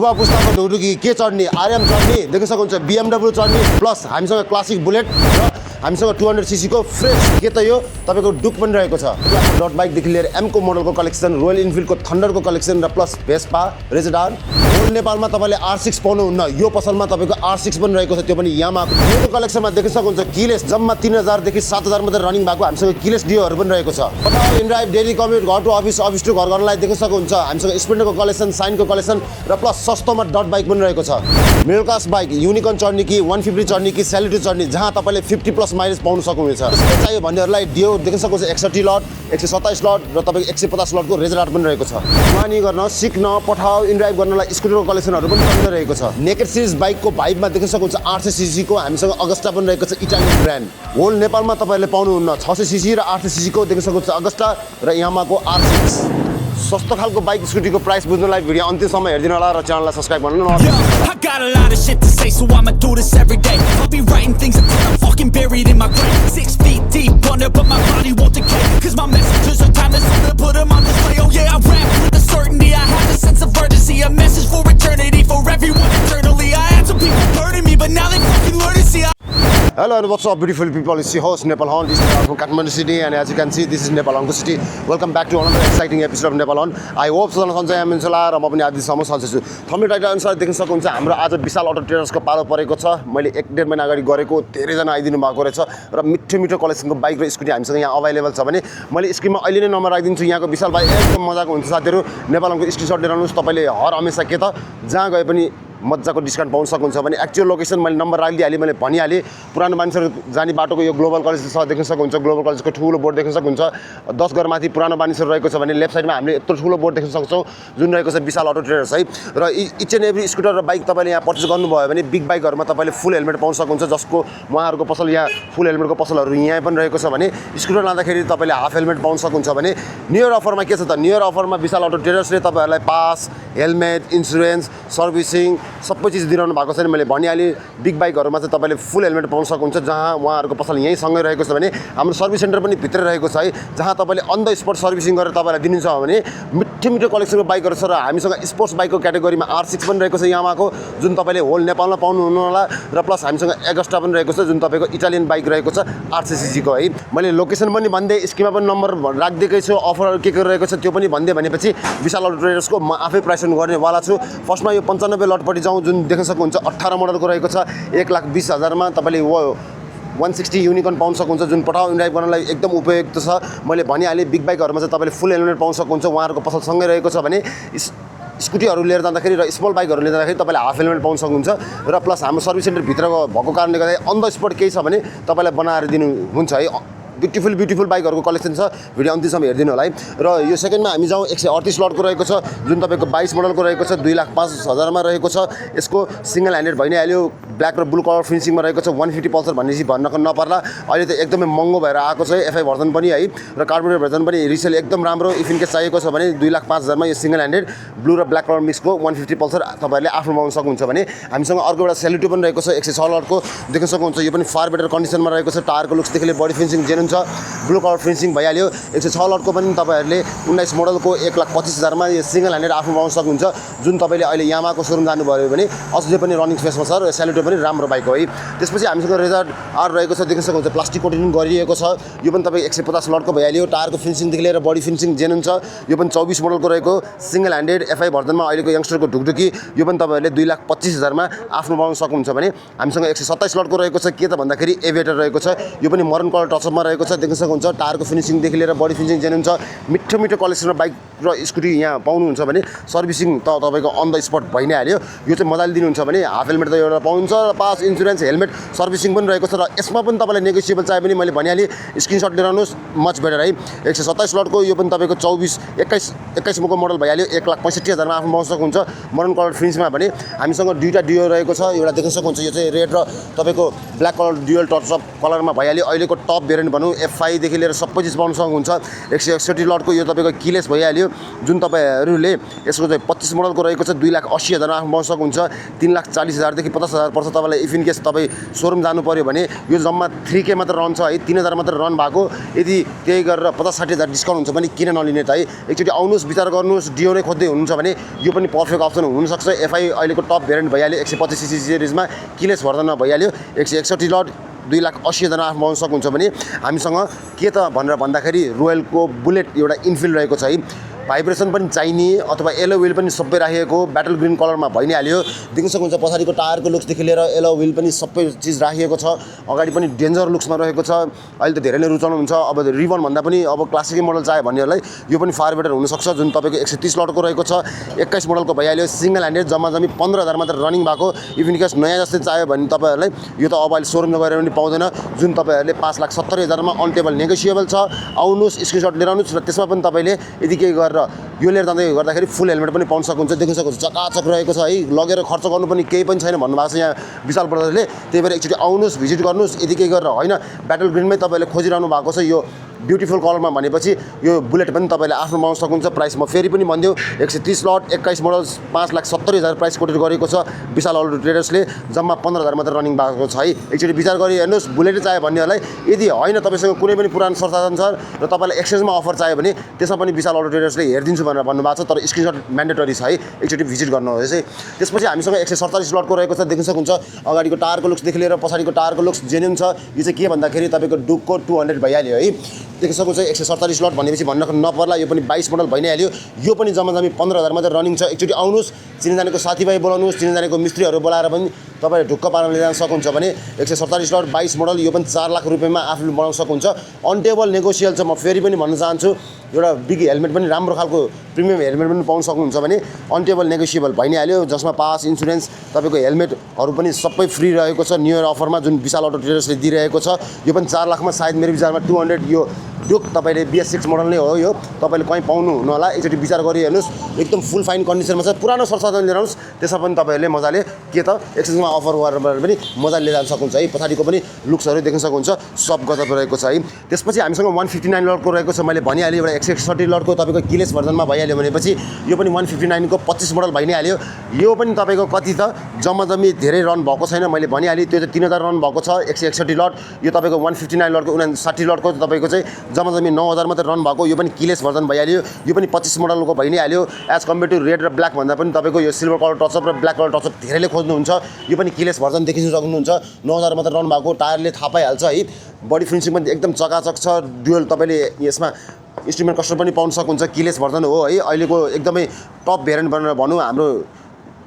युवा पुस्ताको ढुकढुकी के चढ्ने आरएम चढ्ने देख्न सक्नुहुन्छ BMW चढ्ने प्लस हामीसँग क्लासिक बुलेट र हामीसँग 200cc को फ्रेस के त यो तपाईको डुक पनि रहेको छ डट बाइक देखि लिएर M को मोडलको कलेक्सन रोयल इनफिल्ड को थन्डर को कलेक्सन र प्लस भेस्पा रेजडार होल नेपालमा तपाईले R6 पाउनुहुन्न यो पसलमा तपाईको R6 पनि रहेको छ त्यो पनि यामाको यो कलेक्सनमा देख्न सक्नुहुन्छ किलेस जम्मा 3000 देखि 7000 मात्र रनिङ भएको हामीसँग किलेस डियोहरु पनि रहेको छ पटाउ इनड्राइभ डेली कम्युट घर टु अफिस अफिस टु घर गर्नलाई देख्न सक्नुहुन्छ हामीसँग स्प्लेन्डरको कलेक्सन साइनको कलेक्सन र प्लस सस्तोमा डट बाइक पनि रहेको छ मिडल क्लास बाइक युनिकर्न चढ्ने कि 150 चढ्ने कि सैलिटी चढ्ने जहाँ तपाईले 50 प्लस माइलेज पाउन सक्नुहुन्छ त्यसको चाहियो भन्नेहरुलाई डियो देख्न सक्नुहुन्छ 61 लट 127 लट र तपाईको 150 लटको रेजडार पनि रहेको छ मानी गर्न सिक्न पठाउ इनड्राइभ गर्नलाई स्कुटरको कलेक्सनहरु पनि टन्नै रहेको छ नेकेड सिरिज बाइकको भाइबमा देख्न सक्नुहुन्छ 800cc को हामीसँग अगस्टा पनि रहेको छ इटालियन ब्रान्ड होल नेपालमा तपाईले पाउनुहुन्न 600cc र 800cc को देख्न सक्नुहुन्छ अगस्टा र यामाको R6 सस्तो खालको बाइक स्कुटीको प्राइस बुझ्नलाई भिडियो अन्त्यसम्म हेर्दिनु होला र च्यानललाई सब्स्क्राइब गर्नु नबिर्सनु I got a lot of shit to say, so I'ma do this every day. I'll be writing things until I'm fucking buried in my grave. 6 feet deep under, but my body won't decay. Cause my messages are timeless, so to put them on display. Oh yeah, I rap with a certainty, I have a sense of urgency. A message for eternity, for everyone eternally. I had some people hurting me, but now they fucking learn to see. Hello and what's up beautiful people, it's your host Nepal Hon. This is from Kathmandu city and as you can see this is Nepal Honko city. Welcome back to another exciting episode of Nepal Hon. I hope so सन्चै हुनुहुन्छ होला र म पनि आजसम्म सन्चै छु। Thumbnail title अनुसार देख्न सक्नुहुन्छ हाम्रो आज विशाल अटो ट्रेडर्सको पालो परेको छ। मैले 1.5 महिना अगाडि गरेको धेरै जना आइदिनु भएको रहेछ र मिठो मिठो कलेक्सनको बाइक र स्कुटी हामीसँग यहाँ अवेलेबल छ भने मैले स्क्रिनमा अहिले नै नम्बर राखिदिन्छु यहाँको विशाल भाइ एकदम मजाको हुन्छ साथीहरु नेपाल honko स्क्रिनशट लिएर आउनुस् तपाईले हर हमेशा के त जहाँ गए पनि मज्जाको डिस्काउन्ट पाउन सक्नुहुन्छ भने एक्चुअल लोकेसन मैले नम्बर राखिदिहालेँ मैले भनिहालेँ पुरानो मान्छेहरु जाने बाटोको यो ग्लोबल कलेज छ देख्न सक्नुहुन्छ ग्लोबल कलेजको ठुलो बोर्ड देख्न सक्नुहुन्छ 10 घर माथि पुरानो मानिसहरु रहेको छ भने लेफ्ट साइडमा हामीले यत्रो ठुलो बोर्ड देख्न सक्छौं जुन रहेको छ विशाल अटो ट्रेडर्स है र इच एन्ड एभ्री स्कुटर र बाइक तपाईले यहाँ पर्चेज गर्नुभयो भने बिग बाइकहरुमा तपाईले फुल हेलमेट पाउन सक्नुहुन्छ जसको उहाँहरुको पसल यहाँ फुल हेलमेटको पसलहरु यहाँ पनि रहेको छ भने स्कुटर लाँदाखेरि तपाईले हाफ हेलमेट पाउन सक्नुहुन्छ भने न्यू इयर अफरमा के छ त न्यू इयर अफरमा विशाल अटो ट्रेडर्सले तपाईहरुलाई पास हेलमेट इन्स्योरेन्स सर्भिसिङ सबै चीज दिइरहनु भएको छ नि मैले भनिहालेँ बिग बाइकहरुमा चाहिँ तपाईले फुल हेलमेट पाउन सक्नुहुन्छ जहाँ उहाँहरुको पसल यही सँगै रहेको छ भने हाम्रो सर्भिस सेन्टर पनि भित्र रहेको छ है जहाँ तपाईले अन द स्पट सर्भिसिङ गरेर तपाईलाई दिनुहुन्छ भने मिठो मिठो कलेक्सनको बाइकहरु छ र हामीसँग स्पोर्ट्स बाइकको क्याटेगोरीमा R6 पनि रहेको छ यामाको जुन तपाईले होल नेपालमा पाउनुहुन्न होला र प्लस हामीसँग एगस्टा पनि रहेको छ जुन तपाईको इटालियन बाइक रहेको छ 800cc को है मैले लोकेसन पनि भन्दै स्किममा पनि नम्बर राख्दिएकै छु अफरहरु के रहेको छ त्यो पनि भन्दै भनेपछि विशाल अटो ट्रेडर्सको म आफै प्राइस गर्ने वाला छु फर्स्टमा यो 95 लटपट्टि जाउँ जुन देख्न सक्नुहुन्छ 18 मोडलको रहेको छ 1,20,000 मा तपाईले 160 युनिकर्न पाउन सक्नुहुन्छ जुन पठाउ इनड्राइभ गर्नलाई एकदम उपयुक्त छ मैले भनिहालेँ बिग बाइकहरुमा चाहिँ तपाईले फुल हेलमेट पाउन सक्नुहुन्छ उहाँहरुको पसल सँगै रहेको छ भने स्कुटीहरु लिएर जाँदाखेरि र स्मल बाइकहरु लिएर जाँदाखेरि तपाईले हाफ हेलमेट पाउन सक्नुहुन्छ र प्लस हाम्रो सर्भिस सेन्टर भित्रको भएको कारणले गर्दा अन द स्पट केही छ भने तपाईलाई बनाएर दिनु हुन्छ है ब्युटिफुल बाइकहरुको कलेक्सन छ भिडियो अन्तिमसम्म हेर्दिनु होला है र यो सेकेन्डमा हामी जाउँ 138 लटको रहेको छ जुन तपाईको 22 मोडलको रहेको छ 2,05,000 मा रहेको छ यसको सिंगल ह्यान्डेड भइ नै हाल्यो ब्ल्याक र ब्लू कलर फिनिशिङमा रहेको छ 150 पल्सर भन्ने चाहिँ भन्नको नपर्ला अहिले त एकदमै महँगो भएर आएको छ FI भर्जन पनि है र कार्बोरेटर भर्जन पनि रिसेल एकदम राम्रो इफ इन केस चाहिएको छ भने 2,05,000 मा यो सिंगल ह्यान्डेड ब्लू र ब्ल्याक कलर मिक्सको 150 पल्सर तपाईहरुले आफ्नो पाउन सक्नुहुन्छ भने हामीसँग अर्को एउटा सेलिटो पनि रहेको छ 106 लटको देख्न सक्नुहुन्छ यो पनि फार बेटर कन्डिसनमा रहेको छ टायरको लुक्स देखि लिएर बडी फिनिशिङ जेनुन छ ब्लू कलर फिनिशिङ भइहाल्यो 106 लटको पनि तपाईहरुले 19 मोडलको 1,25,000 मा यो सिंगल ह्यान्डेड आफ्नो पाउन सक्नुहुन्छ जुन तपाईले अहिले यामाको शोरूम जानु भयो भने अझै पनि रनिङ स्पेसमा छ र सेलिटो पनि राम्रो बाइक हो है त्यसपछि हामीसँग रेजर आर रहेको छ देख्न सक्नुहुन्छ प्लास्टिक कोटिङ गरिएको छ यो पनि तपाईको 150 लटको भइहाल्यो टायरको फिनिशिङ देखि लिएर बडी फिनिशिङ जेनुन छ यो पनि 24 मोडलको रहेको सिंगल ह्यान्डेड FI भर्जनमा अहिलेको यंगस्टरको ढुकढुकी यो पनि तपाईहरुले 2,25,000 मा आफ्नो पाउन सक्नुहुन्छ भने हामीसँग 127 लटको रहेको छ के त भन्दाखेरि एभिएटर रहेको छ यो पनि मरून कलर टचअपमा रहेको छ देख्न सक्नुहुन्छ टायरको फिनिशिङ देखि लिएर बडी फिनिशिङ जेनुन छ मिठो मिठो कलेक्सन बाइक र स्कुटी यहाँ पाउनुहुन्छ भने सर्भिसिङ त तपाईको अन द स्पट भइ नै हाल्यो यो चाहिँ मजाले दिनुहुन्छ भने हाफ हेलमेट त एउटा पाउनुहुन्छ र पास इन्स्योरेन्स हेलमेट सर्भिसिङ पनि रहेको छ र यसमा पनि तपाईलाई नेगोसिएबल चाहियो भने मैले भनिहालेँ स्क्रिनशट लिएर आउनुस् मच बेटर है 127 लटको यो पनि तपाईको 21 को मोडल भइहाल्यो 1,65,000 मा आफ्नो पाउन सक्नुहुन्छ मरून कलर फिनिशमा भने हामीसँग दुईटा डियो रहेको छ एउटा देख्न सक्नुहुन्छ यो चाहिँ रेड र तपाईको black colour dual touch up कलरमा भइहाल्यो अहिलेको टप भेरिएन्ट भनौँ F5 देखि लिएर सबै चिज पाउन सक्नुहुन्छ 161 लटको यो तपाईँको किलेस भइहाल्यो जुन तपाईँहरूले यसको चाहिँ 25 मोडलको रहेको छ 2,80,000 मा आफू पाउन सक्नुहुन्छ 3,40,000 देखि 50,000 पर्छ तपाईँलाई इफ इन केस तपाईँ सोरुम जानु पर्यो भने यो जम्मा 3K मात्र रन छ है 3,000 मात्र रन भएको यदि त्यही गरेर 50-60,000 डिस्काउन्ट हुन्छ भने किन नलिने त है एकचोटि आउनुहोस् विचार गर्नुहोस् डिओ नै खोज्दै हुनुहुन्छ भने यो पनि पर्फेक्ट अप्सन हुनसक्छ FI अहिलेको टप भेरिएन्ट भइहाल्यो 125cc सिरिजमा किलेस भर्जनमा भइहाल्यो 161 लट 2,80,000 आफू पाउन सक्नुहुन्छ भने हामीसँग के त भनेर भन्दाखेरि रोयलको बुलेट एउटा इनफिल्ड रहेको छ है भाइब्रेसन पनि चाहिने अथवा एलो व्हील पनि सबै राखिएको ब्याटल ग्रीन कलरमा भइ नै हाल्यो देख्न सक्नुहुन्छ पछाडिको टायरको लुक्सदेखि लिएर एलो व्हील पनि सबै चिज राखिएको छ अगाडि पनि डेन्जर लुक्समा रहेको छ अहिले त धेरैले रुचाउनुहुन्छ अब रिबन भन्दा पनि अब क्लासिकै मोडल चाह्यो भन्नेहरूलाई यो पनि फार बेटर हुनसक्छ जुन तपाईँको 130 लटको रहेको छ 21 मोडलको भइहाल्यो सिङ्गल ह्यान्डेड जम्मा 15,000 मात्र रनिङ भएको इभन केस नयाँ जस्तै चाह्यो भने तपाईँहरूलाई यो त अब अहिले सोरुममा गएर पनि पाउँदैन जुन तपाईँहरूले 5,70,000 मा अन टेबल नेगोसिएबल छ आउनुहोस् स्क्रिनसट लिएर आउनुहोस् र त्यसमा पनि तपाईँले यदि केही गरेर यो लिएर जाँदै गर्दाखेरि फुल हेलमेट पनि पाउन सक्नुहुन्छ देख्न सक्नुहुन्छ चकाचक रहेको छ है लगेर खर्च गर्नु पनि केही पनि छैन भन्नुभएको छ यहाँ विशाल ब्रदरले त्यही भएर एकचोटि आउनुहोस् भिजिट गर्नुहोस् यदि केही गरेर होइन ब्याटल ग्रिनमै तपाईँले खोजिरहनु भएको छ यो ब्युटिफुल कलरमा भनेपछि यो बुलेट पनि तपाईँले आफ्नो पाउन सक्नुहुन्छ प्राइस म फेरि पनि भनिदिउँ 130 लट 21 मोडल 5,70,000 प्राइस कोटेड गरेको छ विशाल अल्टो ट्रेडर्सले जम्मा 15,000 मात्र रनिङ भएको छ है एकचोटि विचार गरी हेर्नुहोस् बुलेटै चाहियो भन्नेहरूलाई यदि होइन तपाईँसँग कुनै पनि पुरानो संसाधन छ र तपाईँलाई एक्सचेन्जमा अफर चाहियो भने त्यसमा पनि विशाल अल्टो ट्रेडर्सले हेरिदिन्छु भनेर भन्नुभएको छ तर स्क्रिनसट म्यान्डेटरी छ है एकचोटि भिजिट गर्नुहोस् है त्यसपछि हामीसँग 147 लटको रहेको छ देख्न सक्नुहुन्छ अगाडिको टायरको लुक्सदेखि लिएर पछाडिको टायरको लुक्स जेन्युन छ यो चाहिँ के भन्दाखेरि तपाईँको डुकको 200 भइहाल्यो है देख्न सक्नुहुन्छ 147 लट भनेपछि भन्न नपर्ला यो पनि 22 मोडल भइ नै हाल्यो यो पनि जम्मा 15,000 मात्र रनिङ छ एकचोटि आउनुहोस् चिनजानेको साथीभाइ बोलाउनुहोस् चिनजानेको मिस्त्रीहरू बोलाएर पनि तपाईँले ढुक्क पाराले जान सक्नुहुन्छ भने 147 लट 22 मोडल यो पनि 4 लाख रुपियाँमा आफूले बनाउन सक्नुहुन्छ अन टेबल नेगोसियल छ म फेरि पनि भन्न चाहन्छु एउटा बिग हेलमेट पनि राम्रो खालको प्रिमियम हेलमेट पनि पाउन सक्नुहुन्छ भने अन टेबल नेगोसिएबल भइ नै हाल्यो जसमा पास इन्सुरेन्स तपाईँको हेलमेटहरू पनि सबै फ्री रहेको छ न्यू इयर अफरमा जुन विशाल अटो ट्रेडर्सले दिइरहेको छ यो पनि 4 लाखमा सायद मेरो विचारमा 200 यो डुक तपाईँले BS6 मोडल नै हो यो तपाईँले कहीँ पाउनु हुनु होला एकचोटि विचार गरी हेर्नुहोस् एकदम फुल फाइन कन्डिसनमा छ पुरानो संसाधन लिएर आउनुहोस् त्यसमा पनि तपाईँहरूले मजाले के त एक्सचेन्जमा अफर गरेर पनि मजाले लिएर जान सक्नुहुन्छ है पछाडिको पनि लुक्सहरू देख्न सक्नुहुन्छ सब गजब रहेको छ है त्यसपछि हामीसँग 159 लटको रहेको छ मैले भनिहालेँ एउटा 161 लटको तपाईँको किलेस भर्जनमा भइहाल्यो भनेपछि यो पनि 159 को 25 मोडल भइ नै हाल्यो यो पनि तपाईँको कति त जम्मी धेरै रन भएको छैन मैले भनिहालेँ त्यो चाहिँ 3,000 रन भएको छ 161 लट यो तपाईँको 159 लटको 59 लटको तपाईँको चाहिँ जम्मी 9,000 मात्र रन भएको यो पनि किलेस भर्जन भइहाल्यो यो पनि 25 मोडलको भइ नै हाल्यो एज कम्पेयर टु रेड र ब्ल्याक भन्दा पनि तपाईँको यो सिल्भर कलर टचअप र ब्ल्याक कलर टचअप धेरैले खोज्नुहुन्छ यो पनि किलेस भर्जन देखिन सक्नुहुन्छ 9,000 मात्र रन भएको टायरले थाहा पाइहाल्छ है बडी फिनिसिङ पनि एकदम चकाचक छ डुअल तपाईँले यसमा इन्स्ट्रुमेन्ट कस्टम पनि पाउन सक्नुहुन्छ किलेस भर्जन हो है अहिलेको एकदमै टप भेरिएन्ट भनेर भनौँ हाम्रो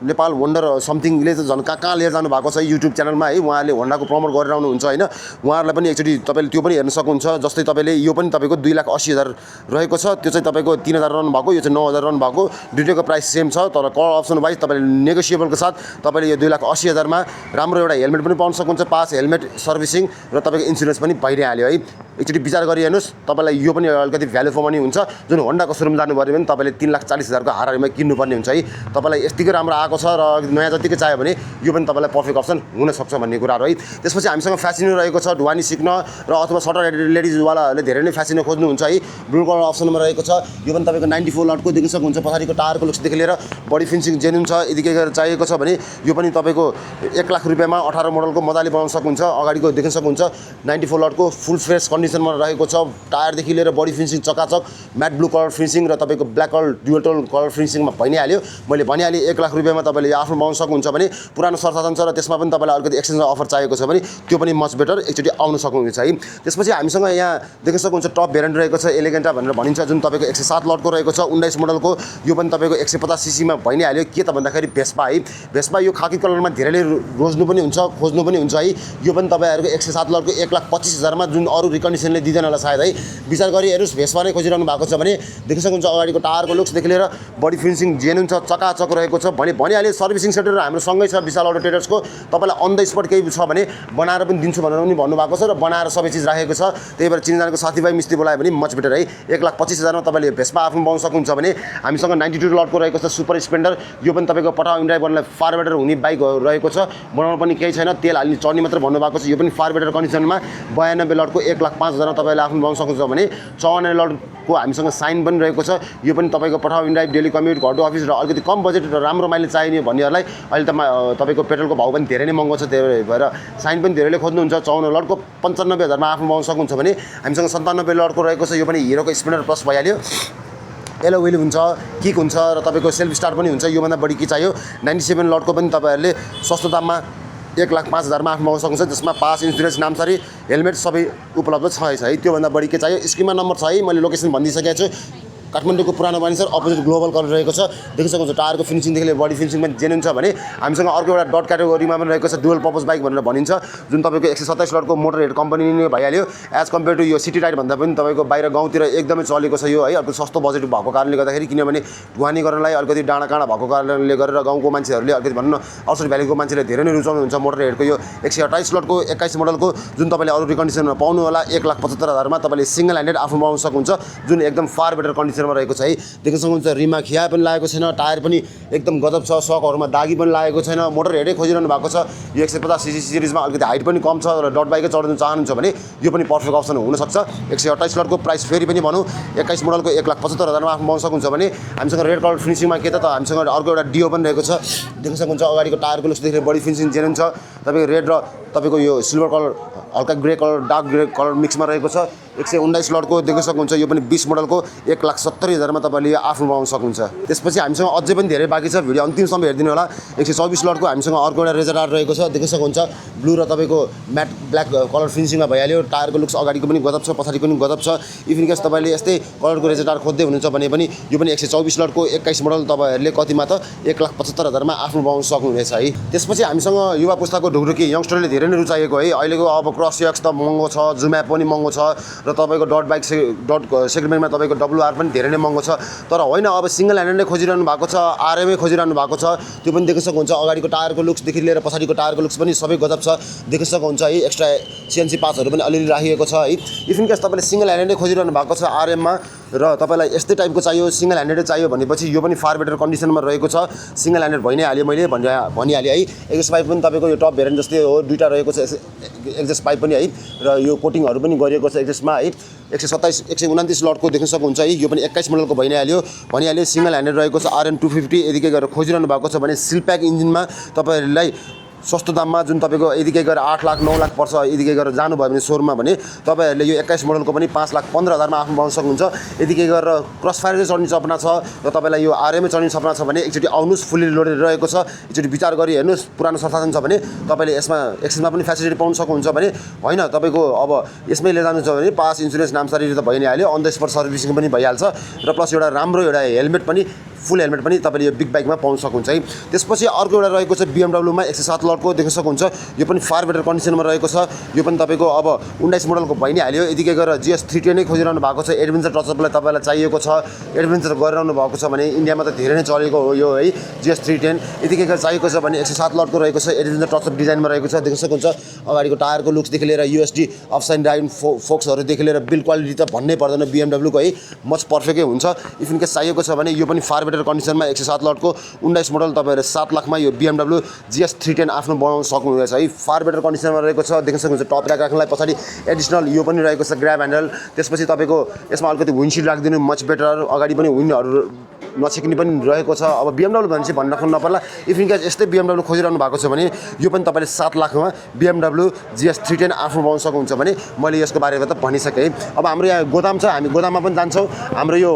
नेपाल होन्डर समथिङले चाहिँ झन् कहाँ लिएर जानु भएको छ युट्युब च्यानलमा है उहाँले होन्डाको प्रमोट गरिरहनुहुन्छ होइन उहाँहरूलाई पनि एकचोटि तपाईँले त्यो पनि हेर्न सक्नुहुन्छ जस्तै तपाईँले यो पनि तपाईँको 2,80,000 रहेको छ त्यो चाहिँ तपाईँको 3,000 रन भएको यो चाहिँ 9,000 रन भएको दुईटैको प्राइस सेम छ तर कलर अप्सन वाइज तपाईँले नेगोसिएबलको साथ तपाईँले यो 2,80,000 मा राम्रो एउटा हेलमेट पनि पाउन सक्नुहुन्छ पास हेलमेट सर्भिसिङ र तपाईँको इन्सुरेन्स पनि भइरहे हाल्यो है एकचोटि विचार गरी हेर्नुहोस् तपाईँलाई यो पनि अलिकति भ्यालु फर मनी हुन्छ जुन होन्डाको सोरुम जानु पऱ्यो भने तपाईँले 3,40,000 को हाराहारीमा किन्नुपर्ने हुन्छ है तपाईँलाई यतिकै राम्रो आएको छ र नयाँ जतिकै चाहियो भने यो पनि तपाईँलाई पर्फेक्ट अप्सन हुनसक्छ भन्ने कुराहरू है त्यसपछि हामीसँग फ्यासिनो रहेको छ ढुवानी सिक्न र अथवा सटर लेडिजवालाहरूले धेरै नै फ्यासिनो खोज्नुहुन्छ है ब्लू कलर अप्सनमा रहेको छ यो पनि तपाईँको 94 लटको देख्न सक्नुहुन्छ पछाडिको टायरको लुक्सदेखि लिएर बडी फिनिसिङ जेन्युन छ यदि के गरेर चाहिएको छ भने यो पनि तपाईँको 1 लाख रुपियाँमा 18 मोडलको मजाले बनाउन सक्नुहुन्छ अगाडिको देख्न सक्नुहुन्छ 94 लटको फुल फ्रेस कन्डिसनमा रहेको छ टायरदेखि लिएर बडी फिनिसिङ चकाचक म्याट ब्लू कलर फिनिसिङ र तपाईँको black colour dual tone colour फिनिसिङमा भइ नै हाल्यो मैले भनिहालेँ 1 लाख रुपियाँमा तपाईँले आफ्नो पाउन सक्नुहुन्छ भने पुरानो संसाधन छ र त्यसमा पनि तपाईँलाई अलिकति एक्सचेन्ज अफर चाहिएको छ भने त्यो पनि मच बेटर एकचोटि आउन सक्नुहुन्छ है त्यसपछि हामीसँग यहाँ देख्न सक्नुहुन्छ टप भेरिएन्ट रहेको छ एलिगेन्टा भनेर भनिन्छ जुन तपाईँको 107 लटको रहेको छ 19 मोडलको यो पनि तपाईँको 150 सीसीमा भइ नै हाल्यो के त भन्दाखेरि भेस्पा है भेस्पा यो खाकी कलरमा धेरैले रोज्नु पनि हुन्छ खोज्नु पनि हुन्छ है यो पनि तपाईँहरूको 107 लटको 1,25,000 मा जुन अरू रिकन्डिसनले दिँदैन होला सायद है विचार गरी हेर्नुहोस् भेस्पा नै खोजिरहनु भएको छ भने देख्न सक्नुहुन्छ अगाडिको टायरको लुक्सदेखि लिएर बडी फिनिसिङ जेन्युन छ चकाचक रहेको छ भने भनिहालेँ सर्भिसिङ सेन्टर हाम्रो सँगै छ विशाल अटो ट्रेडर्सको तपाईँलाई अन द स्पट केही छ भने बनाएर पनि दिन्छु भनेर पनि भन्नुभएको छ र बनाएर सबै चिज राखेको छ त्यही भएर चिनजानेको साथीभाइ मिस्त्री बोलायो भने मच बेटर है 1,25,000 मा तपाईँले भेस्पा आफ्नो पाउन सक्नुहुन्छ भने हामीसँग 92 लटको रहेको छ सुपर स्प्लेन्डर यो पनि तपाईँको पटाउ इन्ड्राइभ गर्नलाई फार बेटर हुने बाइक रहेको छ बनाउनु पनि केही छैन तेल हाल्ने चढ्ने मात्र भन्नुभएको छ यो पनि फार बेटर कन्डिसनमा 92 लटको 1,05,000 1,05,000 तपाईँले आफ्नो पाउन सक्नुहुन्छ भने 54 लटको हामीसँग साइन पनि रहेको छ। यो पनि तपाईँको पठाउ इनड्राइभ डेली कम्युट घर टु अफिस र अलिकति कम बजेट र राम्रो माइलेज चाहिने भन्नेहरूलाई अहिले त तपाईँको पेट्रोलको भाउ पनि धेरै नै महँगो छ, त्यही भएर साइन पनि धेरैले खोज्नुहुन्छ। 54 लटको 95,000 मा आफ्नो पाउन सक्नुहुन्छ भने हामीसँग 97 लटको रहेको छ। यो पनि हिरोको स्प्लेन्डर प्लस भइहाल्यो। एलो व्हिल हुन्छ, किक हुन्छ र तपाईँको सेल्फ स्टार्ट पनि हुन्छ। योभन्दा बढी के चाहियो? 97 लटको पनि तपाईँहरूले सस्तो दाममा 1,05,000 मा आफ्नो पाउन सक्नुहुन्छ, जसमा पास, इन्सुरेन्स, नामसारी, हेलमेट सबै उपलब्ध छ है। त्योभन्दा बढी के चाहियो? स्क्रिनमा नम्बर छ है, मैले लोकेसन भनिदिइसकेको छु। काठमाडौँको पुरानो मानिसर अपोजिट ग्लोबल कलर रहेको छ। देख्न सक्नुहुन्छ टायरको फिनिसिङदेखि लिएर बडी फिनिसिङ पनि जेन्युन छ भने हामीसँग अर्को एउटा डट क्याटेगोरीमा पनि रहेको छ, डुअल पर्पस बाइक भनेर भनिन्छ, जुन तपाईँको 127 लटको मोटर हेड कम्पनी नै भइहाल्यो। एज कम्पेयर टु यो सिटी राइड भन्दा पनि तपाईँको बाहिर गाउँतिर एकदमै चलेको छ यो है। अर्को सस्तो बजेट भएको कारणले गर्दाखेरि, किनभने ढुवानी गर्नलाई अलिकति डाँडा काँडा भएको कारणले गरेर गाउँको मान्छेहरूले अलिकति भन्न अवसर भ्यालीको मान्छेले धेरै नै रुचाउनुहुन्छ मोटर हेडको यो 128 लटको 21 मोडलको, जुन तपाईँले अरू रिकन्डिसनमा पाउनु होला 1,75,000 मा तपाईँले सिंगल ह्यान्डेड आफ्नो पाउन सक्नुहुन्छ, जुन एकदम फार बेटर कन्डिसनमा रहेको छ है। देख्न सक्नुहुन्छ रिममा खिया पनि लागेको छैन, टायर पनि एकदम गजब छ, सकहरूमा दागी पनि लागेको छैन। मोटर हेडै खोजिरहनु भएको छ। यो 150 सीसी सिरिजमा अलिकति हाइट पनि कम छ र डट बाइकै चढ्नु चाहनुहुन्छ भने यो पनि पर्फेक्ट अप्सन हुनसक्छ। 128 लटको प्राइस फेरि पनि भनौँ 21 मोडलको 1,75,000 मा आफ्नो पाउन सक्नुहुन्छ भने हामीसँग रेड कलर फिनिसिङमा के त हामीसँग अर्को एउटा डिओ पनि रहेको छ। देख्न सक्नुहुन्छ अगाडिको टायरको लुक्सदेखि बडी फिनिसिङ जेन्युन छ। तपाईँको रेड र तपाईँको यो सिल्भर कलर हल्का grey colour dark grey colour मिक्समा रहेको छ। 119 लटको देख्न सक्नुहुन्छ। यो पनि 20 मोडलको 1,70,000 मा तपाईँले आफ्नो पाउन सक्नुहुन्छ। त्यसपछि हामीसँग अझै पनि धेरै बाँकी छ, भिडियो अन्तिमसम्म हेरिदिनु होला। 124 लटको हामीसँग अर्को एउटा रेजर आर रहेको छ। देख्न सक्नुहुन्छ ब्लू र तपाईँको म्याट ब्ल्याक कलर फिनिसिङमा भइहाल्यो। टायरको लुक्स अगाडिको पनि गजब छ, पछाडिको पनि गजब छ। इभन केस तपाईँले यस्तै कलरको रेजर आर खोज्दै हुनुहुन्छ भने पनि यो पनि 124 लटको 21 मोडल तपाईँहरूले कतिमा त 1,75,000 मा आफ्नो पाउन सक्नुहुनेछ है। त्यसपछि हामीसँग युवा पुस्ताको ढुकढुकी यङ्स्टरले धेरै नै रुचाएको है। अहिलेको अब क्रस एक्स त महँगो छ, जुम्याप पनि महँगो छ र तपाईँको डट बाइक डट सेगमेन्टमा तपाईँको WR पनि धेरै नै महँगो छ। तर होइन, अब सिंगल ह्यान्डेड नै खोजिरहनु भएको छ, आरएमए खोजिरहनु भएको छ। त्यो पनि देख्न सक्नुहुन्छ अगाडिको टायरको लुक्सदेखि लिएर पछाडिको टायरको लुक्स पनि सबै गजब छ। देख्न सक्नुहुन्छ है एक्स्ट्रा CNC पार्ट्सहरू पनि अलिअलि राखिएको छ है। इफिन केस तपाईँले सिंगल ह्यान्डेड नै खोजिरहनु भएको छ आरएममा र तपाईँलाई यस्तै टाइपको चाहियो, सिंगल ह्यान्डेड चाहियो भनेपछि यो पनि फार बेटर कन्डिसनमा रहेको छ। सिंगल ह्यान्डेड भइ नै हाल्यो, मैले भनिहालेँ है। एक्जस्ट पाइप पनि तपाईँको यो टप भेरिएन्ट जस्तै हो, दुईवटा रहेको छ एक्जस्ट पाइप पनि है, र यो कोटिङहरू पनि गरिएको छ एक्जस्टमा है। 129 लटको देख्न सक्नुहुन्छ है। यो पनि 21 मोडलको भइ नै हाल्यो सिंगल ह्यान्डेड रहेको छ। RN 250 यदिकै गरेर खोजिरहनु भएको छ भने सिलप्याक इन्जिनमा तपाईँहरूलाई सस्तो दाममा, जुन तपाईँको यदिकै गरेर 8 लाख 9 लाख पर्छ, यदिकै गरेर जानुभयो भने सोरुममा भने तपाईँहरूले यो 21 मोडलको पनि 5,15,000 मा आफ्नो पाउन सक्नुहुन्छ। यदिकै गरेर क्रस फायर चाहिँ चढ्ने सपना छ र तपाईँलाई यो आरएमए चढ्ने सपना छ भने एकचोटि आउनुहोस्, फुल्ली लोडेड रहेको छ, एकचोटि विचार गरी हेर्नुहोस्। पुरानो संसाधन छ भने तपाईँले यसमा एक्सेसमा पनि फेसिलिटी पाउन सक्नुहुन्छ भने होइन, तपाईँको अब यसमै लिएर जानुहुन्छ भने पास, इन्सुरेन्स, नामसारी त भइ नै हाल्यो, अन द स्पट सर्भिसिङ पनि भइहाल्छ र प्लस एउटा राम्रो एउटा हेलमेट पनि, फुल हेलमेट पनि तपाईँले यो बिग बाइकमा पाउन सक्नुहुन्छ है। त्यसपछि अर्को एउटा रहेको छ BMW मा 107 लटको देख्न सक्नुहुन्छ। यो पनि फार बेटर कन्डिसनमा रहेको छ। यो पनि तपाईँको अब 19 मोडलको भइ नै हाल्यो। यदिकै गरेर GS 310 नै खोजिरहनु भएको छ। एडभेन्चर टचअपलाई तपाईँलाई चाहिएको छ, एडभेन्चर गरिरहनु भएको छ भने इन्डियामा त धेरै नै चलेको हो यो है GS 310। यदिकै गरेर चाहिएको छ भने 107 लटको रहेको छ, एडभेन्चर टचअप डिजाइनमा रहेको छ। देख्न सक्नुहुन्छ अगाडिको टायरको लुक्सदेखि लिएर USD अफसाइन ड्राइभ फोक्सहरूदेखि लिएर बिल्ड क्वालिटी त भन्नै पर्दैन BMW को है, मच पर्फेक्टै हुन्छ। इफिन केस चाहिएको छ भने यो पनि फार बेटर कन्डिसनमा 107 लटको 19 मोडल तपाईँहरू 7 लाखमा यो BMW GS 310 आफ्नो बनाउन सक्नुहुनेछ है। फार बेटर कन्डिसनमा रहेको छ। देख्न सक्नुहुन्छ टप ऱ्याक राख्नलाई पछाडि एडिसनल यो पनि रहेको छ ग्र्याब ह्यान्डल। त्यसपछि तपाईँको यसमा अलिकति विन्डसिल्ड राखिदिनु मच बेटर, अगाडि पनि विन्डहरू नछिक्ने पनि रहेको छ। अब BMW भने चाहिँ भन्न राख्नु नपर्ला। इफिन केस यस्तै BMW खोजिरहनु भएको छ भने यो पनि तपाईँले 7 लाखमा BMW GS 310 आफ्नो पाउन सक्नुहुन्छ भने मैले यसको बारेमा त भनिसकेँ। अब हाम्रो यहाँ गोदाम छ, हामी गोदाममा पनि जान्छौँ। हाम्रो यो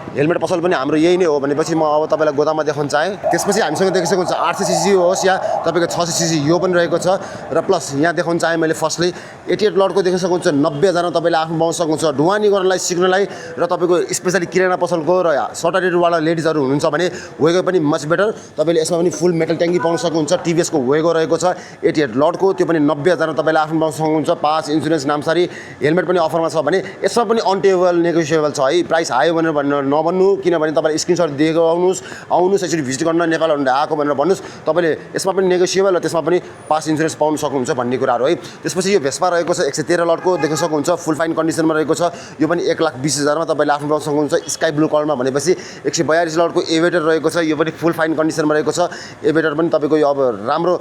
हेलमेट पसल पनि हाम्रो यही नै हो भनेपछि म अब तपाईँलाई गोदाममा देखाउन चाहेँ। त्यसपछि हामीसँग देखिसकेको हुन्छ 800 सीसी होस् या तपाईँको 600 सीसी यो पनि रहेको छ र प्लस यहाँ देखाउन चाहेँ मैले फर्स्टली 88 लटको देख्न सक्नुहुन्छ। 90,000 तपाईँले आफ्नो पाउन सक्नुहुन्छ ढुवानी गर्नलाई, सिक्नलाई र तपाईँको स्पेसली किराना पसलको र सटरडेवाला लेडिजहरू हुनुहुन्छ भने वेगो पनि मच बेटर। तपाईँले यसमा पनि फुल मेटल ट्याङ्की पाउन सक्नुहुन्छ। TVS को वेगो रहेको छ 88 लटको, त्यो पनि 90,000 तपाईँले आफ्नो पाउन सक्नुहुन्छ। पास, इन्सुरेन्स, नामसारी, हेलमेट पनि अफरमा छ भने यसमा पनि अनटेबल नेगोसिएबल छ है। प्राइस हाई भनेर नभन्नु किनभने तपाईँले स्क्रिनसट दिएको आउनुहोस् एकचोटि भिजिट गर्न नेपाल हन्डा आएको भनेर भन्नुहोस् तपाईँले यसमा पनि नेगोसिएबल र त्यसमा पनि पास इन्सुरेन्स पाउन सक्नुहुन्छ भन्ने कुराहरू है त्यसपछि यो भेस्पा रहेको छ 113 लटको देख्न सक्नुहुन्छ फुल फाइन कन्डिसनमा रहेको छ यो पनि 1,20,000 मा तपाईँले आफ्नो पाउन सक्नुहुन्छ स्काई ब्लू कलरमा भनेपछि 142 लटको एभेटर रहेको छ यो पनि फुल फाइन कन्डिसनमा रहेको छ एभेटर पनि तपाईँको यो अब राम्रो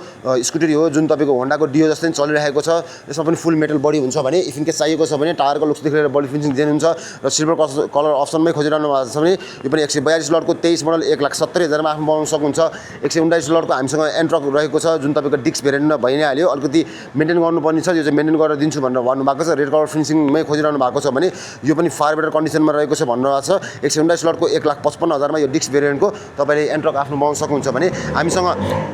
स्कुटर हो जुन तपाईँको होन्डाको डियो जस्तै चलिरहेको छ यसमा पनि फुल मेटल बडी हुन्छ भने इफ इन केस चाहिएको छ भने टायरको लुक्सदेखि लिएर बडी फिनिसिङ जेन हुन्छ र सिल्भर कलर अप्सनमै खोजिरहनु भएको छ भने यो पनि 142 लटको 23 मोडल 1,70,000 मा आफ्नो पाउन सक्नुहुन्छ 129 लटको हामीसँग एन्ट्रक रहेको छ जुन तपाईँको डिस्क भेरिएन्टमा भइ नै हाल्यो अलिकति मेन्टेन गर्नुपर्ने छ यो चाहिँ मेन्टेन गरेर दिन्छु भनेर भन्नुभएको छ रेड कलर फिनिसिङमै खोजिरहनु भएको छ भने यो पनि फार बेटर कन्डिसनमा रहेको छ भन्नुभएको छ 129 लटको 1,55,000 मा यो डिस्क भेरिएन्टको तपाईँले एन्ट्रक आफ्नो पाउन सक्नुहुन्छ भने हामीसँग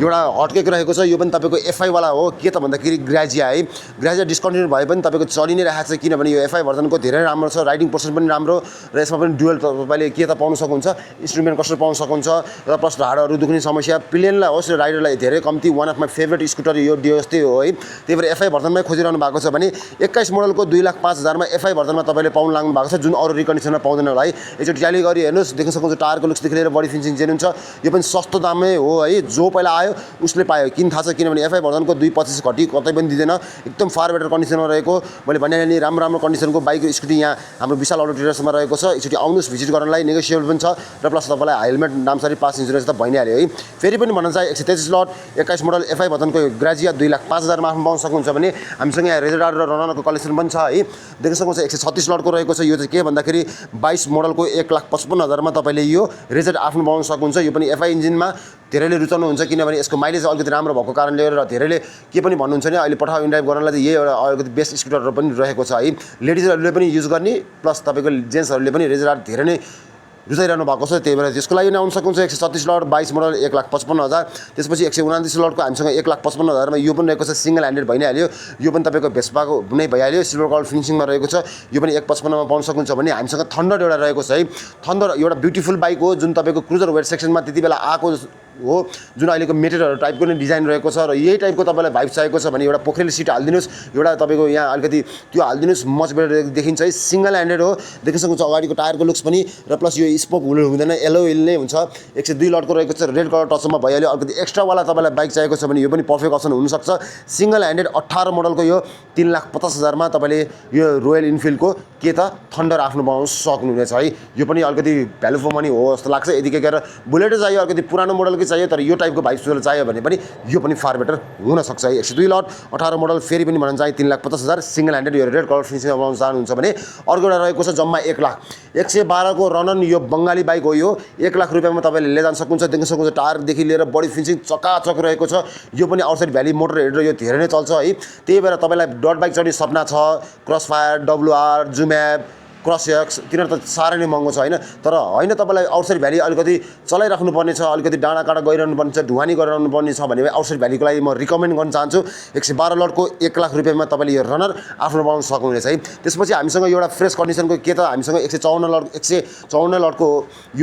एउटा हटकेक रहेको छ यो पनि तपाईँको एफआई वाला हो के त भन्दाखेरि ग्राजिया है ग्राजिया डिस्कन्टिन्यू भए पनि तपाईँको चलि नै रहेको छ किनभने यो एफआई भर्जनको धेरै राम्रो छ राइडिङ पर्सन पनि राम्रो र यसमा पनि डुअल तपाईँले के त पाउन सक्नुहुन्छ इन्स्ट्रुमेन्ट कस्टो पाउन सक्नुहुन्छ र प्लस ढाडहरू दुख्ने समस्या प्लेनलाई होस् र राइडरलाई धेरै कम्ती one of my favourite scooter यो डियो जस्तै हो है त्यही भएर एफआई भर्जनमै खोजिरहनु भएको छ भने 21 मोडलको 2,05,000 मा एफआई भर्जनमा तपाईँले पाउन लाग्नु भएको छ जुन अरू रिकन्डिसनमा पाउँदैन होला है एकचोटि ट्याली गरी हेर्नुहोस् देख्न सक्नुहुन्छ टायरको लुक्सदेखि लिएर बडी फिनिसिङ जेन हुन्छ यो पनि सस्तो दाममै हो है जो पहिला आयो उसले पायो किन थाहा छ किनभने एफआई भर्जनको 2,25 घटी कतै पनि दिँदैन एकदम फार बेटर कन्डिसनमा रहेको मैले भने नि राम्रो कन्डिसनको बाइक स्कुटी यहाँ हाम्रो विशाल अटो ट्रेडर्समा रहेको छ एकचोटि आउनुहोस् भिजिट गर्नलाई नेगोसिएबल पनि छ र प्लस तपाईँलाई हेलमेट नामसारी पास इन्सुरेन्स त भइ नै हाल्यो है फेरि पनि भन्न चाहे 133 लट 21 मोडल एफआई भर्जनको ग्राजिया 2,05,000 मा आफ्नो पाउन सक्नुहुन्छ भने हामीसँग यहाँ रेजर र रनरको कलेक्सन पनि छ है देख्न सक्नुहुन्छ 136 लटको रहेको छ यो चाहिँ के भन्दाखेरि 22 मोडलको 1,55,000 मा तपाईँले यो रेजर आफ्नो पाउन सक्नुहुन्छ यो पनि एफआई इन्जिनमा धेरैले रुचाउनुहुन्छ किनभने यसको माइलेज अलिकति राम्रो भएको कारणले र धेरैले के पनि भन्नुहुन्छ भने अहिले पठाउ इन्ड्राइभ गर्नलाई चाहिँ यही एउटा अलिकति बेस्ट स्कुटरहरू पनि रहेको छ है लेडिजहरूले पनि युज गर्ने प्लस तपाईँको जेन्ट्सहरूले पनि रेजर धेरै नै रुचाइरहनु भएको छ त्यही भएर त्यसको लागि आउन सक्नुहुन्छ 136 लट 22 मोडल 1,55,000 त्यसपछि 129 लटको हामीसँग 1,55,000 मा यो पनि रहेको छ सिंगल ह्यान्डेड भइ नै हाल्यो यो पनि तपाईँको भेस्पाको नै भइहाल्यो सिल्भर कलर फिनिसिङमा रहेको छ यो पनि 1,55 मा पाउन सक्नुहुन्छ भने हामीसँग थन्डर एउटा रहेको छ है थन्डर एउटा ब्युटिफुल बाइक हो जुन तपाईँको क्रुजर वेट सेक्सनमा त्यति बेला आएको हो जुन अहिलेको मेटेरियल टाइपको नै डिजाइन रहेको छ र यही टाइपको तपाईँलाई भाइब चाहिएको छ भने एउटा पोखरेल सिट हालिदिनुहोस् एउटा तपाईँको यहाँ अलिकति त्यो हालिदिनुहोस् मच बेटर देखिन्छ है सिंगल ह्यान्डेड हो देख्न सक्नुहुन्छ अगाडिको टायरको लुक्स पनि र प्लस यो स्पोक हुल हुँदैन एलो हिल नै हुन्छ 102 लटको रहेको छ रेड कलर टचमा भइहाल्यो अलिकति एक्स्ट्रावाला तपाईँलाई बाइक चाहिएको छ भने यो पनि पर्फेक्ट अप्सन हुनसक्छ सिंगल ह्यान्डेड 18 मोडलको यो 3,50,000 मा तपाईँले यो रोयल इनफिल्डको के त थन्डर आफ्नो पाउन सक्नुहुनेछ है यो पनि अलिकति भ्यालु फर मनी हो जस्तो लाग्छ यतिकै गरेर बुलेटै चाहियो अलिकति पुरानो मोडलकै चाहियो तर यो टाइपको बाइक चाहियो भने पनि यो पनि फार बेटर हुनसक्छ है 102 लट 18 मोडल फेरि पनि भन्न चाहिँ 3,50,000 सिंगल ह्यान्डेड यो रेड कलर फिनिसिङमा पाउन चाहनुहुन्छ भने अर्को एउटा रहेको छ जम्मा 1,112 को रनन यो बङ्गाली बाइक हो यो 1 लाख रुपियाँमा तपाईँले लिएर जान सक्नुहुन्छ देख्न सक्नुहुन्छ टायरदेखि लिएर बडी फिनिसिङ चकाचक रहेको छ यो पनि आउटसाइड भ्याली मोटर हेड र यो धेरै नै चल्छ है त्यही भएर तपाईँलाई डट बाइक चढ्ने सपना छ क्रस फायर डब्लुआर जुम्याप क्रसएक्स तिनीहरू त साह्रै नै महँगो छ होइन तर होइन तपाईँलाई आउटसाइड भ्याली अलिकति चलाइराख्नु पर्ने छ अलिकति डाँडा काँडा गइरहनु पर्ने छ ढुवानी गरिरहनु पर्ने छ भने आउटसाइड भ्यालीको लागि म रिकमेन्ड गर्न चाहन्छु 112 लटको 1 लाख रुपियाँमा तपाईँले यो रनर आफ्नो पाउन सक्नुहुनेछ है त्यसपछि हामीसँग एउटा फ्रेस कन्डिसनको के त हामीसँग 154 लटको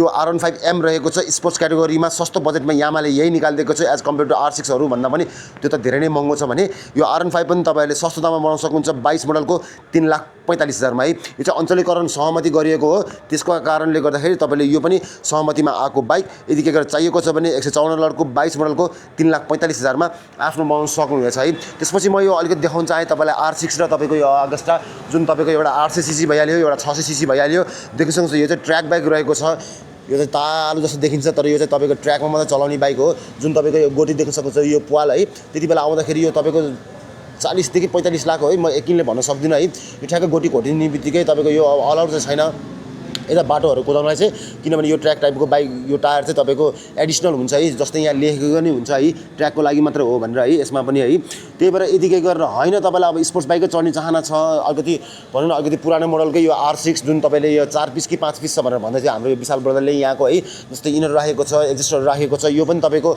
यो R15M रहेको छ स्पोर्ट्स क्याटेगोरीमा सस्तो बजेटमा यामाले यही निकालिदिएको छ एज कम्पेयर टु R6हरू भन्दा पनि त्यो त धेरै नै महँगो छ भने यो R15 पनि तपाईँले सस्तो दाममा बनाउन सक्नुहुन्छ 22 मोडलको 3,45,000 मा है यो चाहिँ अञ्चलीकरण सहमति गरिएको हो त्यसको कारणले गर्दाखेरि तपाईँले यो पनि सहमतिमा आएको बाइक यदि के गरेर चाहिएको छ भने 154 लटको 22 मोडलको 3,45,000 मा आफ्नो पाउन सक्नुहुनेछ है त्यसपछि म यो अलिकति देखाउन चाहे तपाईँलाई R6 र तपाईँको यो अगस्टा जुन तपाईँको एउटा 800 सीसी भइहाल्यो एउटा 600 सीसी भइहाल्यो देख्न सक्नुहुन्छ यो चाहिँ ट्र्याक बाइक रहेको छ यो चाहिँ तालु जस्तो देखिन्छ तर यो चाहिँ तपाईँको ट्र्याकमा मात्रै चलाउने बाइक हो जुन तपाईँको यो गोटी देख्न सक्नुहुन्छ यो पाल है त्यति बेला आउँदाखेरि यो तपाईँको 40 देखि 45 लाख हो है म एकिनले भन्न सक्दिनँ है यो ठ्याक्कै गोटी घोटिने बित्तिकै तपाईँको यो अलाउड चाहिँ छैन यता बाटोहरू कुदाउनलाई चाहिँ किनभने यो ट्र्याक टाइपको बाइक यो टायर चाहिँ तपाईँको एडिसनल हुन्छ है जस्तै यहाँ लेखेको नि हुन्छ है ट्र्याकको लागि मात्र हो भनेर है यसमा पनि है त्यही भएर यतिकै गरेर होइन तपाईँलाई अब स्पोर्ट्स बाइकै चढ्ने चाहना छ अलिकति भनौँ न अलिकति पुरानो मोडलकै यो R6 जुन तपाईँले यो 4 पिस कि 5 पिस छ भनेर भन्दै थियो हाम्रो यो विशाल ब्रदरले यहाँको है जस्तै इनर राखेको छ एक्जिस्टर राखेको छ यो पनि तपाईँको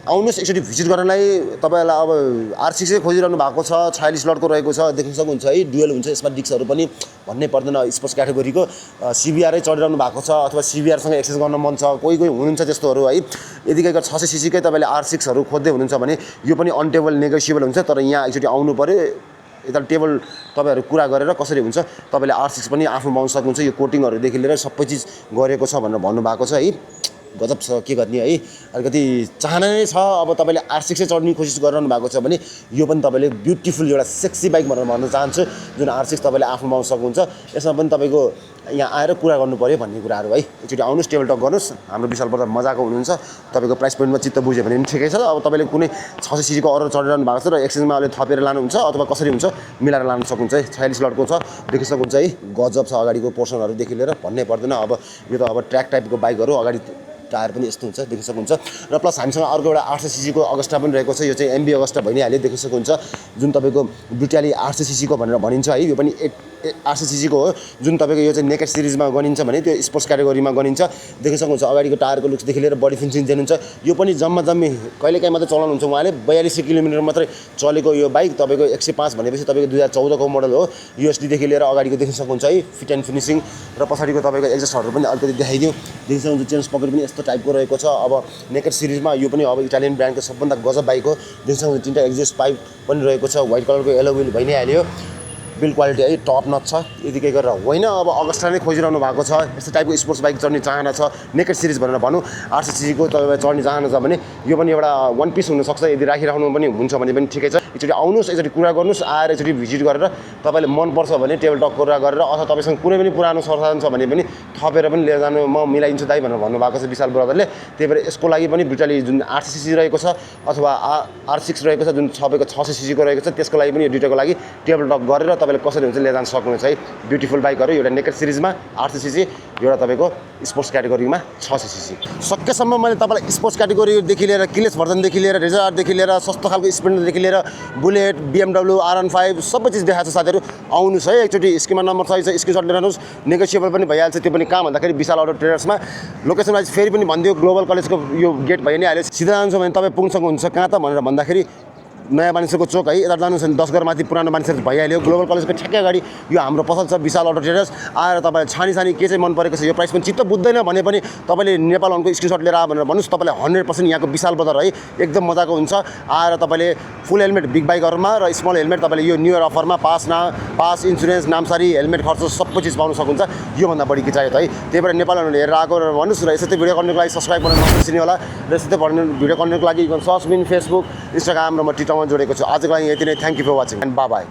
आउनुहोस् एकचोटि भिजिट गर्नलाई तपाईँलाई अब R6 खोजिरहनु भएको छ 46 लटको रहेको छ देख्न सक्नुहुन्छ है डुअल हुन्छ यसमा डिस्कहरू पनि भन्नै पर्दैन स्पोर्ट्स क्याटेगोरीको CBR चढिरहनु भएको छ अथवा CBRसँग एक्सेस गर्न मन छ कोही हुनुहुन्छ त्यस्तोहरू है यदिकै 600 सीसीकै तपाईँले R6हरू खोज्दै हुनुहुन्छ भने यो पनि अनटेबल नेगोसिएबल हुन्छ तर यहाँ एकचोटि आउनु पर्यो यता टेबल तपाईँहरू कुरा गरेर कसरी हुन्छ तपाईँले R6 पनि आफू पाउन सक्नुहुन्छ यो कोटिङहरूदेखि लिएर सबै चिज गरेको छ भनेर भन्नुभएको छ है गजब छ के गर्ने है अलिकति चाहना नै छ अब तपाईँले R6 चढ्ने कोसिस गरिरहनु भएको छ भने यो पनि तपाईँले ब्युटिफुल एउटा सेक्सी बाइक भनेर भन्न चाहन्छु जुन R6 तपाईँले आफूमा पाउन सक्नुहुन्छ यसमा पनि तपाईँको यहाँ आएर कुरा गर्नु पऱ्यो भन्ने कुराहरू है एकचोटि आउनुहोस् टेबल टक गर्नुहोस् हाम्रो विशाल ब्रदर मजाको हुनुहुन्छ तपाईँको प्राइस पोइन्टमा चित्त बुझ्यो भने पनि ठिकै छ अब तपाईँले कुनै 600 सीसीको अरू चढिरहनु भएको छ र एक्सचेन्जमा अहिले थपेर लानुहुन्छ अथवा कसरी हुन्छ मिलाएर लानु सक्नुहुन्छ है 46 लटको छ देखि सक्नुहुन्छ है गजब छ अगाडिको पोर्सनहरूदेखि लिएर भन्नै पर्दैन अब यो त अब ट्र्याक टाइपको बाइकहरू अगाडि टायर पनि यस्तो हुन्छ देखि सक्नुहुन्छ र प्लस हामीसँग अर्को एउटा 800 सीसीको अगस्टा पनि रहेको छ यो चाहिँ एमबी अगस्टा भइहाल्यो देखि सक्नुहुन्छ जुन तपाईँको ब्रुटाली 800 सीसीको भनेर भनिन्छ है यो पनि 800 सीसीको हो जुन तपाईँको यो चाहिँ नेकेड सिरिजमा गनिन्छ भने त्यो स्पोर्ट्स क्याटेगोरीमा गनिन्छ देखि सक्नुहुन्छ अगाडिको टायरको लुक्सदेखि लिएर बडी फिनिसिङ दिनुहुन्छ यो पनि जम्मी कहिलेकाहीँ मात्रै चलाउनुहुन्छ उहाँले 42 किलोमिटर मात्रै चलेको यो बाइक तपाईँको 105 भनेपछि तपाईँको 2014 को मोडल हो युएसडीदेखि लिएर अगाडिको देखि सक्नुहुन्छ है फिट एन्ड फिनिसिङ र पछाडिको तपाईँको एक्जस्टहरू पनि अलिकति देखाइदियो देखि सक्नुहुन्छ चेन्ज पकेट पनि यस्तो टाइपको रहेको छ अब नेकेड सिरिजमा यो पनि अब इटालियन ब्रान्डको सबभन्दा गजब बाइक हो देखि सक्नुहुन्छ तिनवटा एक्जस्ट पाइप पनि रहेको छ व्हाइट कलरको एलो व्हिल भइ नै हाल्यो बिल्ड क्वालिटी है टप नच छ यतिकै गरेर होइन अब अगस्टा नै खोजिरहनु भएको छ यस्तो टाइपको स्पोर्ट्स बाइक चढ्ने चाहना छ नेकेड सिरिज भनेर भनौँ 800 सीसीको तपाईँलाई चढ्ने चाहना छ भने यो पनि एउटा वान पिस हुनसक्छ यदि राखिराख्नु पनि हुन्छ भने पनि ठिकै छ एकचोटि आउनुहोस् एकचोटि कुरा गर्नुहोस् आएर एकचोटि भिजिट गरेर तपाईँले मनपर्छ भने टेबल टक कुरा गरेर अथवा तपाईँसँग कुनै पनि पुरानो सरसाधन छ भने पनि थपेर पनि लिएर जानु म मिलाइदिन्छु दाइ भनेर भन्नुभएको छ विशाल ब्रदरले त्यही भएर यसको लागि पनि ब्रुटाली जुन 800 सीसी रहेको छ अथवा R6 रहेको छ जुन सबैको 600 सीसीको रहेको छ त्यसको लागि पनि यो दुईटाको लागि टेबल टक गरेर तपाईँले कसरी हुन्छ लिएर जान सक्नुहुन्छ है ब्युटिफुल बाइकहरू एउटा नेकेड सिरिजमा 800 सीसी एउटा तपाईँको स्पोर्ट्स क्याटेगोरीमा 600 सीसी सकेसम्म मैले तपाईँलाई स्पोर्ट्स क्याटेगोरीदेखि लिएर किलेस भर्जनदेखि लिएर रेजरदेखि लिएर सस्तो खालको स्प्लेन्डरदेखि लिएर बुलेट BMW R15 सबै चिज देखाएको छ साथीहरू आउनुहोस् है एकचोटि स्क्रिनमा नम्बर छ स्क्रिनसट लिएर आउनुहोस् नेगोसिएबल पनि भइहाल्छ त्यो पनि कहाँ भन्दाखेरि विशाल अटो ट्रेडर्समा लोकेसन वाइज फेरि पनि भनिदियो ग्लोबल कलेजको यो गेट भइ नै हाल्यो सिधा जान्छ भने तपाईँ पुग्न सक्नुहुन्छ कहाँ त भनेर भन्दाखेरि नयाँ मानिसको चोक है यता जानुहुन्छ भने 10 घर माथि पुरानो मानिसहरू भइहाल्यो ग्लोबल कलेजको ठ्याक्कै अगाडि यो हाम्रो पसल छ विशाल अटो ट्रेडर्स आएर तपाईँले छानी के चाहिँ मन परेको छ यो प्राइस पनि चित्त बुझ्दैन भने पनि तपाईँले नेपाल अनको स्क्रिनसट लिएर आ भनेर भन्नुहोस् तपाईँलाई 100% यहाँको विशाल बजार है एकदम मजाको हुन्छ आएर तपाईँले फुल हेलमेट बिग बाइकहरूमा र स्मल हेलमेट तपाईँले यो न्यू इयर अफरमा पास इन्सुरेन्स नामसारी हेलमेट खर्च सबै चिज पाउन सक्नुहुन्छ योभन्दा बढी के चाहियो त है त्यही भएर नेपालहरूले हेरेर आएको भन्नुहोस् र यसरी भिडियो गर्नुको लागि सब्सक्राइब गर्न नबिर्सिनु होला र यसरी भिडियो गर्नुको लागि सर्च बिन फेसबुक इन्स्टाग्राम र म ट्विटरमा जोडेको छु आजको लागि यति नै thank you for watching and by